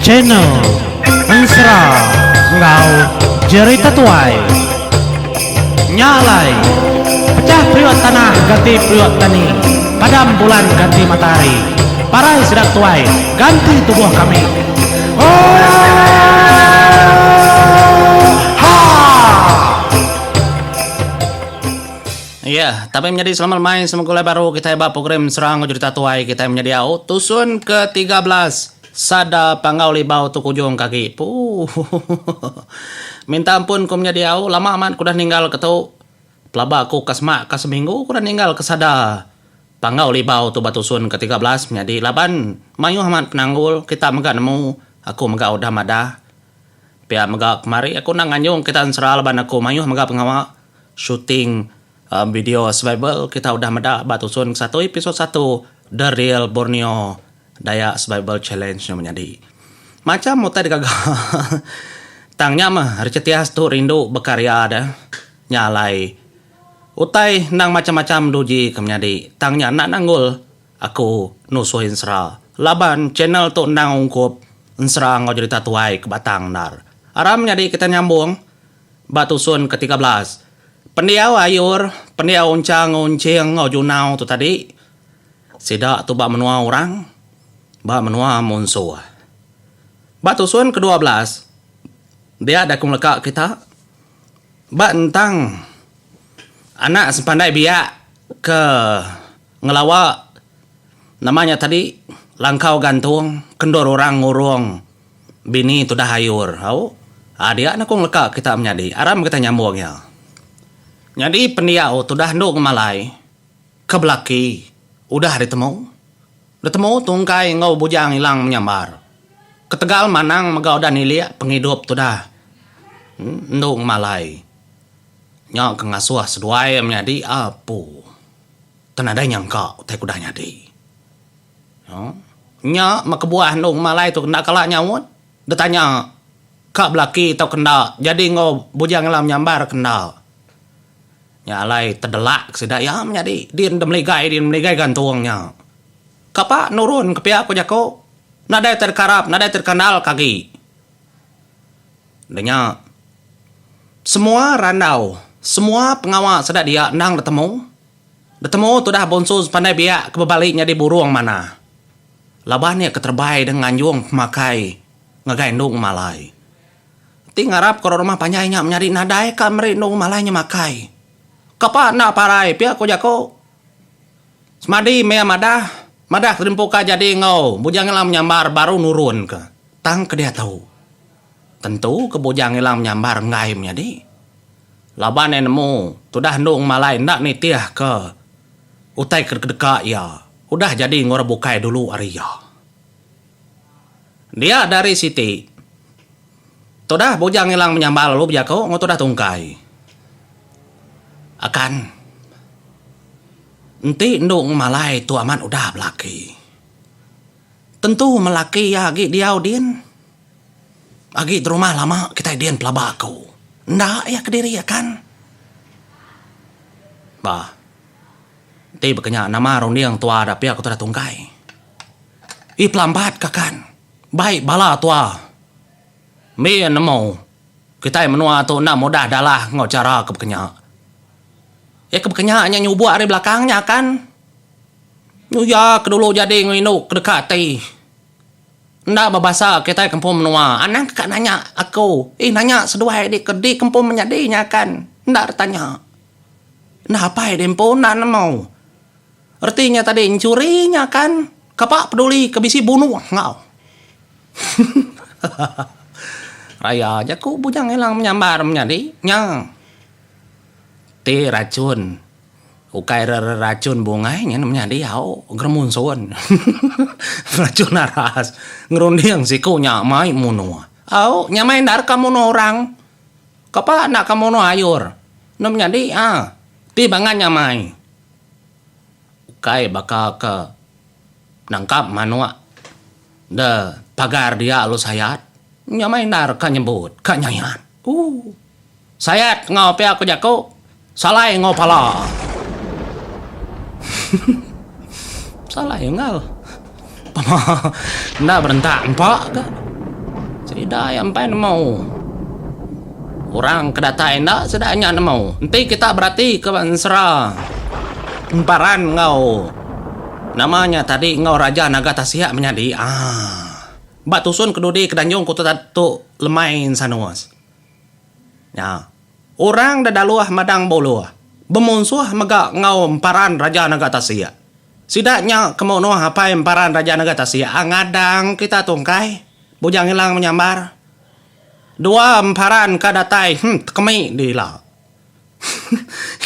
Channel Ensera enggau Jerita Tuai. Nya alai, pecah periuk tanah ganti periuk tani, padam bulan ganti matahari, parai sida tuai ganti tubuh kami. Oohaa! Iya, tapi menyadi selamat lemai semua gulai baru kitai ba program Ensera enggau Jerita Tuai kitai menyadi au tusun ke 13 Sada Panggau Libau tu kujung ke agi. Puuh. Minta ampun ku menyadi au lama amat ku udah ninggal ke tu. Pelaba aku ka semak ka seminggu ku udah ninggal ke Sada Panggau Libau tu ba tusun ke 13 menyadi laban mayuh amat penanggul kita mega nemu aku mega udah madah. Pia mega kemari aku enda nganjung kita ensera laban aku mayuh mega pengawa. Shooting video survival kita udah meda ba tusun ke satu episode satu The Real Borneo Dayak Survival Challenge nya menyadi. Macham utai digaga tang nya meh Richard Tias tu rindu bekarya deh. Nya alai utai endang macham-macham duji ke menyadi tang nya enda nanggul aku nusui ensera laban channel tu endang ungkup ensera enggau jerita tuai ke batang endar. Aram menyadi kita nyambung. Ba tusun ke 13, pendiau Ayur, pendiau Uncha enggau Unching enggau Junau tu tadi, sida tu ba menua orang, ba menua munsuh. Ba tusun ke 12, dia deh ku ngeleka kita ba entang anak sempandai biak ke ngelawa nama nya tadi langkau gantung ke endur orang ngurung. Bini tudah ayur au. Aa dia ne ku ngeleka kita menyadi aram kita nyambung iya. Nyadi pendiau tudah endu ngemalai ke belaki udah ditemu. Ditemu tungkai enggau bujang ilang menyambar. Ketegal manang mega udah nilik pengidup tudah endu ngemalai. Nya ke ngasuh seduai menyadi apu. Tenadai nyangka utai ke udah nyadi. Nya meh kebuah endu ngemalai tu enda kala nyaut betanya ka belaki tauka enda jadi enggau Bujang Ilam Nyambar ke enda. Nya alai tedelak ke sida iya menyadi din deh meligai din meligai gantung nya. Kapa nurun ke pia ku jaku nadai terkarap nadai terkandal ke agi. Enda nya semua randau semua pengawa sida dia endang ditemu. Betemu tudah Bonsu sepandai biak ke bebali nyadi burung manah. Laban iya ke terebai deh nganjung pemakai ngagai endu ngemalai. Enti ngarap ke orang rumah panjai nya menyadi nadai ka meri endu ngemalai nya makai. Kapa enda parai pia ku jaku. Semadi meh iya madah, madah ke dempuka jadi enggau Bujang Ilang Menyambar baru nurun ke. Tang ke diatu. Tentu ke Bujang Ilang Menyambar enggai menyadi. Laban iya nemu tudah endu ngemalai enda nitihka utai ke deka iya, udah jadi enggau orang bukai dulu ari iya. Dia dari siti, tudah Bujang Ilang Menyambal lalu bejaku enggau tudah Tungkai. Akan, enti endu ngemalai tu amat udah belaki. Tentu melaki iya agi diau din. Agi terumah lama kitai din pelaba aku. Enda iya kediri akan. Bah. Enti baka nya nama runding tua da pia ku tudah tungkai. Ih pelambat ka kan. Bai bala tua. Mbi iya nemu kitai menua tu enda mudah dalah enggau chara ke baka nya. Iya ke baka nya nya nyubuk ari belakang nya akan. Nyuya ke dulu jadi enggau indu ke deka ati. Enda bebasa kitai ke empu menua. Anang ke ka nanya aku. Ih nanya seduai di ke di ke empu menyadi nya kan. Enda retanya. Enda apai di empu enda nemu. Reti nya tadi enchuri nya kan. Kapa peduli ke bisi bunuh enggau. Raya jaku Bujang Ilang menyambar menyadi nya. Ti rachun. Ukai reracun bungai nya menyadi au geremunsun. Racun aras ngerunding siku nya mai munuh. Au nyamai endar ka munuh orang. Kapa enda ka munuh ayur ne menyadi a ti bangat nyamai. Ukai baka ke nangkap manuk de pagar dia lalu sayat nyamai endar ka nyebut ka nyayat. Ooh. Sayat enggau pia ku jaku, salai enggau pala. Salai enggau. Pama enda berentak empa ga. Sida iya empai nemu. Orang ke datai enda sida nya nemu. Enti kita berati ke ensera Emparan enggau nama nya tadi enggau Raja Naga Tasik menyadi aaa ba tusun ke dudi ke danjung ku tu lemai Ensanus. Nya. Orang da daluh madang buluh bemunsuh mega enggau Emparan Raja Naga Tasik. Sida nya ke munuh apai Emparan Raja Naga Tasik ngadang kita tungkai Bujang Ilang menyambar. Dua emparan ka datai hmm tekemi di ila.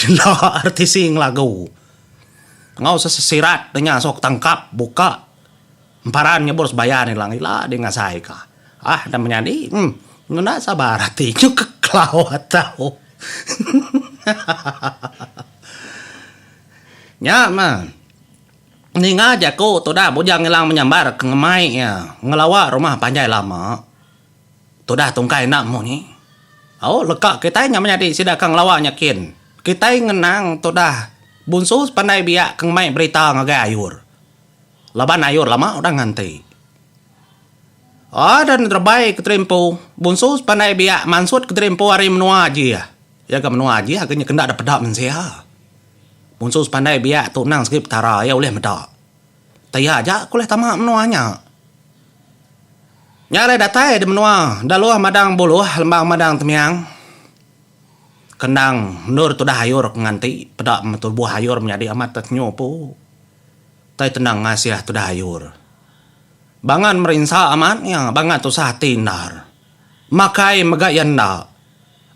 Ila RTC ngelagu. Enggau sesirat nya sok tangkap buka emparan nyebur sebayan ilang ila di ngasai ka. Ah dah menyadi hmm enda sabar ati nyu kekelau atau. Nya mah ninga jaku tudah Bujang Ilang menyambar ke ngemai iya ngelawa rumah panjai lama. Tudah tungkai enda munyi. Au leka kitai nya menyadi sida ke ngelawa nya kin. Kitai ngenang tudah bunsu sepandai biak ke ngemai berita ngagai Ayur. Laban Ayur lama udah nganti. Aaa dan nerebai ke terimpu, bunsu sepandai biak mansut ke terimpu ari menua ajih. Iya ga menua ajih ga nya kenda da peda mensia. Bunsu sepandai biak tu endang sigi petara iya ulih meda. Taya aja ke ulih tama menua nya. Nya alai datai di menua Daluh Madang Buluh Lembang Madang Temiang. Kendang endur tudah ayur ke nganti peda tubuh ayur menyadi amat te nyu pu. Tai tendang ngasih tudah ayur. Bangan merinsa amat iya bangat tusah ati endar. Makai mega iya enda.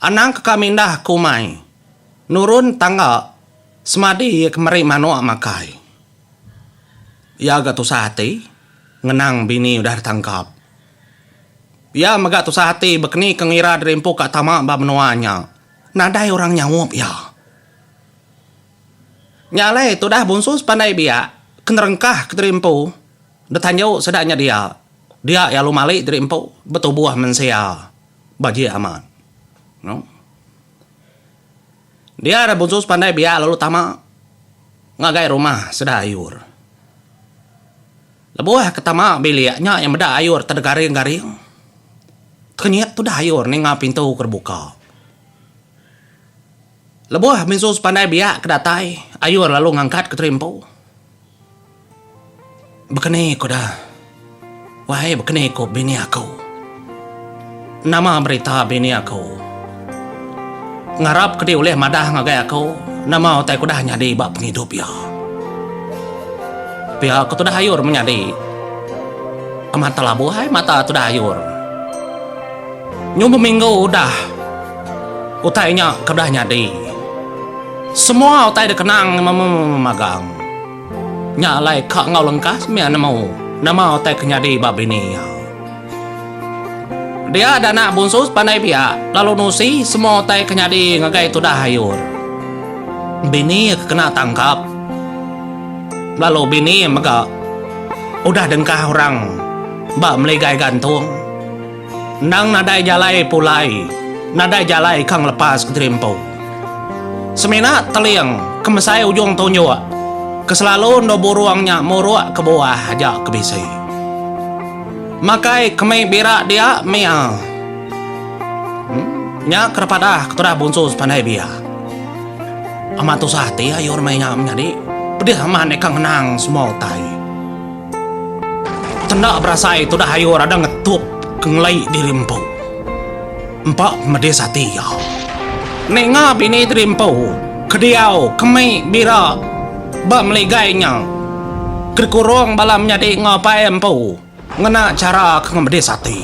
Anang ke ka mindah ke umai. Nurun tangga semadi iya ke meri manuk makai. Iya ga tusah ati ngenang bini udah ditangkap. Iya mega tusah ati bekeni ke ngira diri empu ka tama ba menua nya. Nadai orang nyaup iya. Nya alai tudah Bunsu sepandai biak ke nerengkah ke diri empu betanju sida nya dia. Dia iya lalu mali diri empu betubuh mensia bajik amat. Dia da Bunsu sepandai biak lalu tama ngagai rumah sida Ayur. Lebuh ke tama bilik nya iya meda ayur tegaring-garing. Tekenyit tudah ayur ninga pintu ke dibuka. Lebuh Minsu sepandai biak ke datai, ayur lalu ngangkat ke terimpu. Bekeni ku dah. Wai bekeni ku bini aku. Nama berita bini aku. Ngarap ke di ulih madah ngagai aku nama utai ke udah nyadi ba pengidup iya. Pia ke tudah ayur menyadi. Amat telabuh ai mata tudah ayur. Nyu beminggu udah utai nya ke udah nyadi. Semua utai dikenang memagang. Nya alai ka enggau lengkas mih nemu nama utai ke nyadi ba bini iya. Dia da anak bunsu sepandai biak lalu nusi semua utai ke nyadi ngagai tudah ayur. Bini ke kena tangkap lalu bini mega udah dengkah orang ba meligai gantung. Endang nadai jalai pulai, nadai jalai ka ngelepas kediri empu. Semina teling ke mesai ujung tunjuk ke selalu endur burung nya muruk ke buah aja ke bisi. Makai kemi bira dia mia. Nya ke padah ke tudah bunsu sepandai biak. Amat tusah ati ayur meh nya menyadi pedih amat ika ngenang semua utai. Tenda berasai tudah ayur ada ngetup ke ngelai diri empu. Empa pemedis ati iya. Ninga bini diri empu ke diau kemi bira ba meligai nya ke dikurung bala menyadi enggau apai empu ngena chara ke ngemedis ati.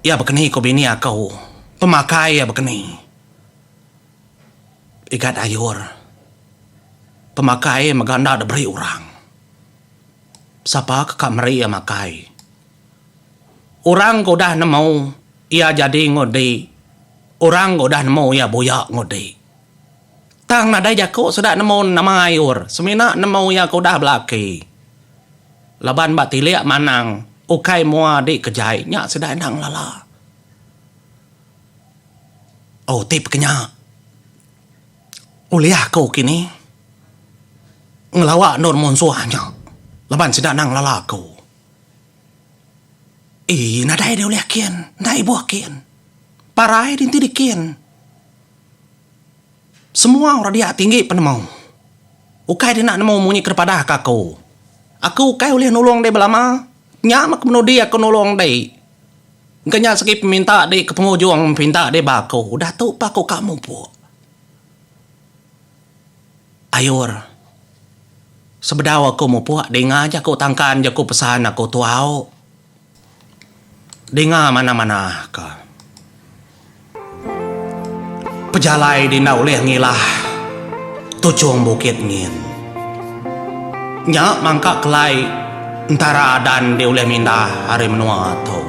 Iya bekeni ku bini aku, pemakai iya bekeni. Igat ayur. Pemakai mega enda diberi orang. Sapa ke ka meri iya makai. Orang ke udah nemu iya jadi enggau di, orang ke udah nemu iya buya enggau di. Tang nadai jaku sida nemu nama ayur, semina nemu iya ke udah belaki. Laban ba tilik manang ukai mua di ke jai nya sida enda ngelala. Oh ti pekenya ulih aku kini ngelawa endur munsuh nya laban sida enda ngelala aku. Ii nadai deh ulih kin, enda ibuh kin. Parai deh enti deh kin. Semua orang dia tinggi penemu. Ukai deh enda nemu munyi ke dipadah ka aku. Aku ukai ulih nulung deh belama. Nya meh kemenudi aku nulung deh. Engka nya segi peminta deh ke pengujung pinta deh ba aku. Udah tu pa aku ka mupuk. Ayur. Sebedau aku mupuk dinga jaku tangkan jaku pesan aku tu au. Dinga manah-manah ka. Pejalai di enda ulih ngilah tuchung bukit ngin. Nya mangka kelai entara adan di ulih mindah ari menua tu.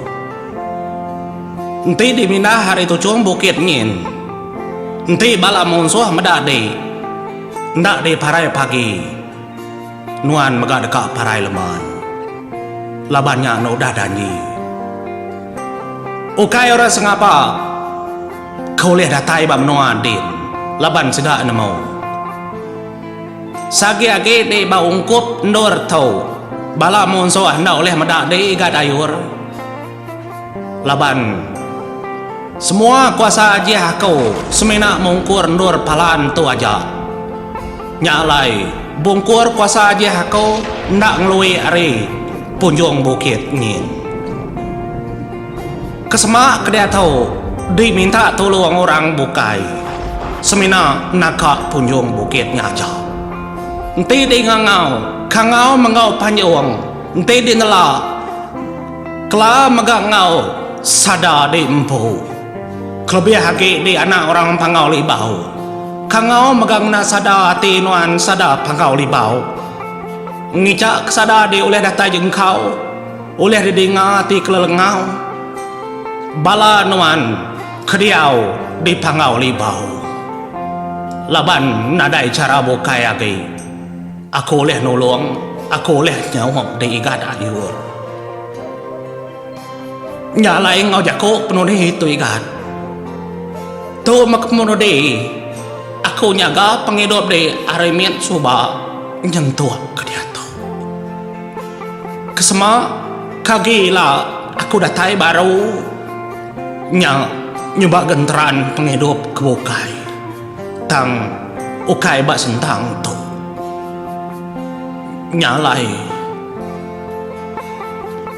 Enti di mindah ari tuchung bukit ngin, enti bala munsuh meda di, enda di parai pagi, nuan mega deka parai leman. Laban nya enda udah danji. Ukai orang sengapa ke ulih datai ba menua din laban sida nemu. Sagi agi di ba ungkup endur tu, bala munsuh enda ulih meda di Igat Ayur. Laban semua kuasa ajih aku semina mungkur endur palan tu aja. Nya alai, bungkur kuasa ajih aku enda ngelui ari punjung bukit nyin. Kesema ke diatu diminta tulung orang bukai semina naka punjung bukit nya aja. Enti di ngangau, kangau menggau panjung, enti di nela, Kela mega enggau sada di empu. Kelebih agi di anak orang Panggau Libau. Kangau mega ngena sada ati nuan sada Panggau Libau. Ngicha ke sada di ulih datai jengkau, ulih didinga ati kelelengau bala nuan ke diau di Panggau Libau. Laban nadai chara bukai agi. Aku ulih nulung, aku ulih nyaup di Igat Ayur. Nya alai enggau jaku penudi tu Igat. Tu meh ke penudi aku nyaga pengidup di ari mit suba nyentuk ke diatu. Kesema ke agi ila aku datai baru nya nyuba genteran pengidup ke bukai. Tang ukai ba sentang tu. Nya alai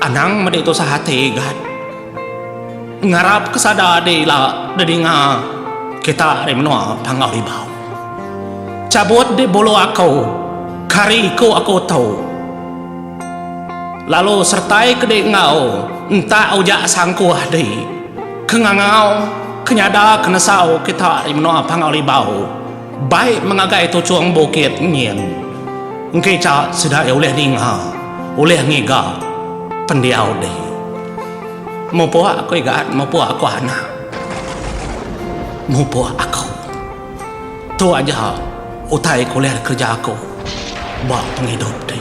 anang medi tusah ati gat. Ngarap ke sada di ila didinga kita ari menua Panggau Libau. Chabut di bulu aku kari iku aku tu. Lalu sertai ke di enggau entak ujak sangkuh di. Ke ngangau, ke nyada ke nesau kita ari menua Panggau Libau bai mengagai tuchung bukit nyin. Engkicha sida iya ulih ninga, ulih ngiga pendiau dih. Mupuk aku igat, mupuk aku anak. Mupuk aku. Tu aja utai ke ulih dikereja aku ba pengidup ti.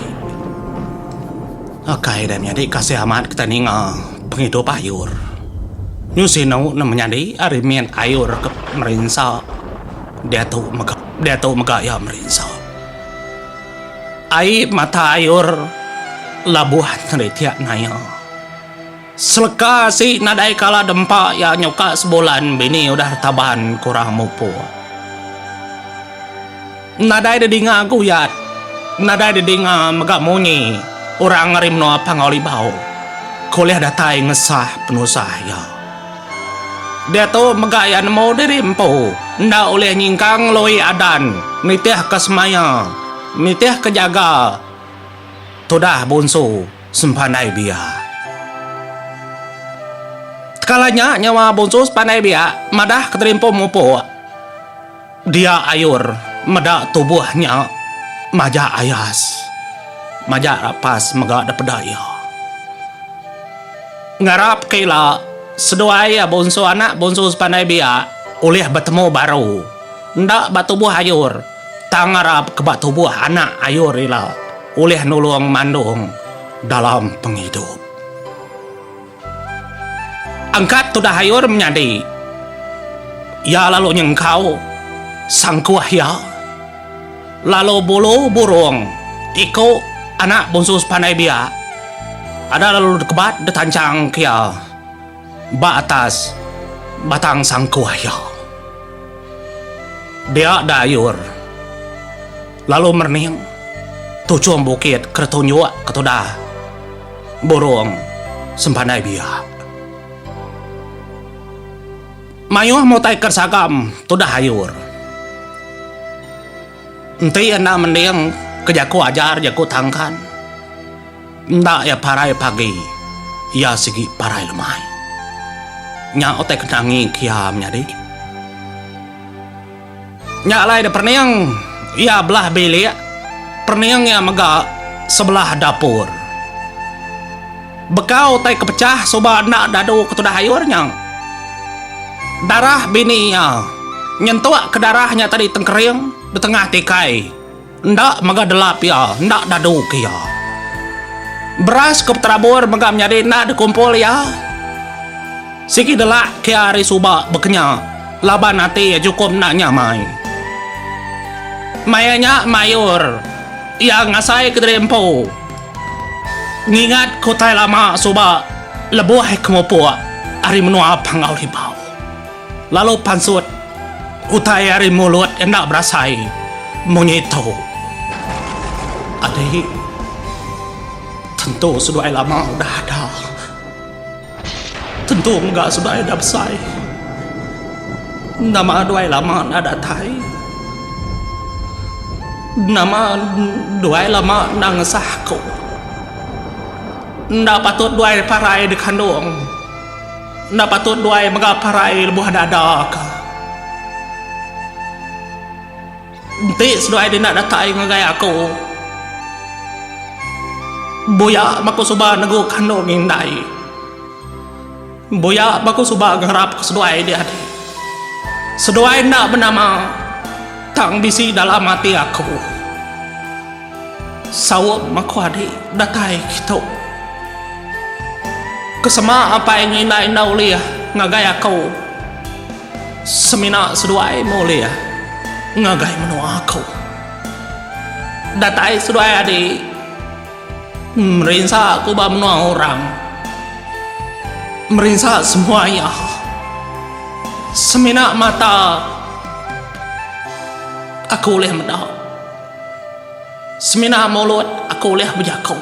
Akai deh menyadi kasih amat kitai ninga pengidup ayur. Nyu sinu ne menyadi ari mit ayur ke merinsa diatu mega diatu mega iya merinsa. Ai mata ayur labuh neritik naya. Seleka si nadai kala dempa iya nyuka sebulan bini udah taban kurang mupuk. Nadai didinga guyat, nadai didinga mega munyi orang ari menua Panggau Libau ke ulih datai ngesah penusah iya. Diatu mega iya nemu diri empu enda ulih nyingkang ngelui adan nitihka semaya, nitihka jaga tudah bunsu Sempandai Biak. Tekala nya nyawa bunsu Sempandai Biak madah keterimpu mupuk. Dia ayur meda tubuh nya majak ayas, majak rapas mega dipeda iya. Ngarap ke ila seduai iya bunsu anak bunsu sepandai biak ulih betemu baru enda ba tubuh ayur tang ngarap ke ba tubuh anak ayur ila ulih nulung mandung dalam pengidup. Angkat tudah ayur menyadi. Iya lalu nyengkau sangkuh iya. Lalu bulu burung iku anak bunsu sepandai biak. Ada lalu dikebat ditanchang ke iya ba atas batang sangkuh iya. Dia da ayur lalu merening tuchung bukit ke ditunjuk ke tudah burung sempandai biak. Mayuh meh utai ke sagam tudah ayur. Enti enda mending ke jaku ajar jaku tangkan enda iya parai pagi iya sigi parai lemai. Nya utai ke nangi ke iya menyadi. Nya alai da perening iya belah bilik perening iya mega sebelah dapur. Bekau utai ke pechah suba enda dadu ke tudah ayur nya. Darah bini iya nyentuk ke darah nya tadi tengkering betengah tikai enda mega delap iya enda dadu ke iya. Beras ke beterabur mega menyadi enda dikumpul iya. Sigi delak ke iya ari suba bekenya laban ati iya chukup enda nyamai. Maya nya mayur iya ngasai kediri empu. Ngingat ke utai lama suba lebuh ke mupuk ari menua Panggau Libau. Lalu pansut utai ari mulut enda berasai munyi tu. Adi tentu seduai lama udah ada. Tentu mega seduai udah besai. Nama duai lama enda datai. Nama duai lama enda ngesah aku. Enda patut duai parai dikandung. Enda patut duai mega parai lebuh dada ka. Enti seduai dina datai ngagai aku, buya baku suba negu kandung indai. Buya baku suba ngarap ke seduai diadi. Seduai enda benama tang bisi dalam ati aku. Saup aku adi datai kitu. Kesema apai enggau indai enda ulih ngagai aku. Semina seduai meh ulih ngagai menua aku. Datai seduai adi merinsa aku ba menua orang. Merinsa semua iya. Semina mata aku ulih meda. Semina mulut aku ulih bejaku.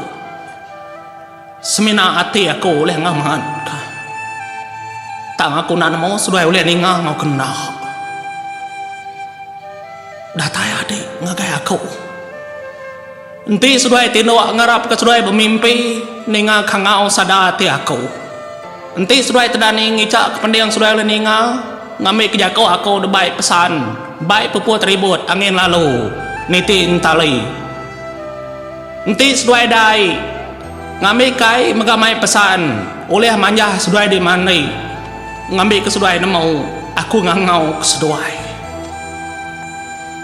Semina ati aku ulih ngamatka. Tang aku enda nemu seduai ulih ninga enggau ke enda. Datai adi ngagai aku. Enti seduai tinduk ngarapka seduai bemimpi ninga kangau sada ati aku. Enti seduai tedani ngichaka pending seduai ulih ninga ngambika jaku aku debai pesan bai puput ribut angin lalu niti entali. Enti seduai dai ngambi kai mega mai pesan ulih manjah seduai di mandi ngambi ke seduai nemu aku ngangau ke seduai.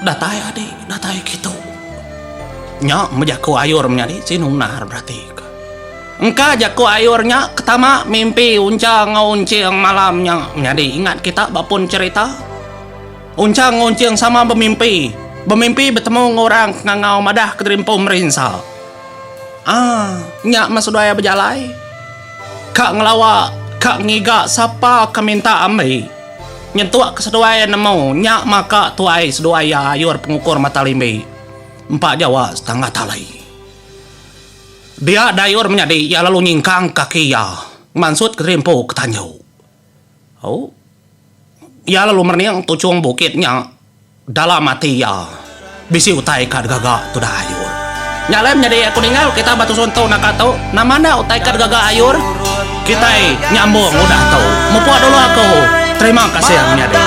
Datai adi datai kitu. Nya meh jaku ayur menyadi sinu endar berati ka. Engka jaku ayur nya ketama mimpi uncha enggau unching malam nya menyadi ingat kita ba pun cherita. Uncha enggau Unching sama bemimpi. Bemimpi betemu enggau orang ke ngangau madah ke diri empu merinsa. Aa, nya meh seduai iya bejalai. Ka ngelawa, ka ngiga sapa ke minta ambi. Nyentuk ke seduai iya nemu nya maka tuai seduai iya ayur pengukur mata limbi. Empa jawa setangga tali. Dia dayur menyadi iya lalu nyingkang kaki iya mansut ke diri empu ke tanju. Au. Iya lalu merening tuchung bukit nya dalam ati iya bisi utai ka digaga tudah ayur. Nya alai menyadi aku ninggal kita ba tusun tu naka tu nama enda utai ka digaga ayur kitai nyambung udah tu. Mupuk dulu aku. Terima kasih menyadi.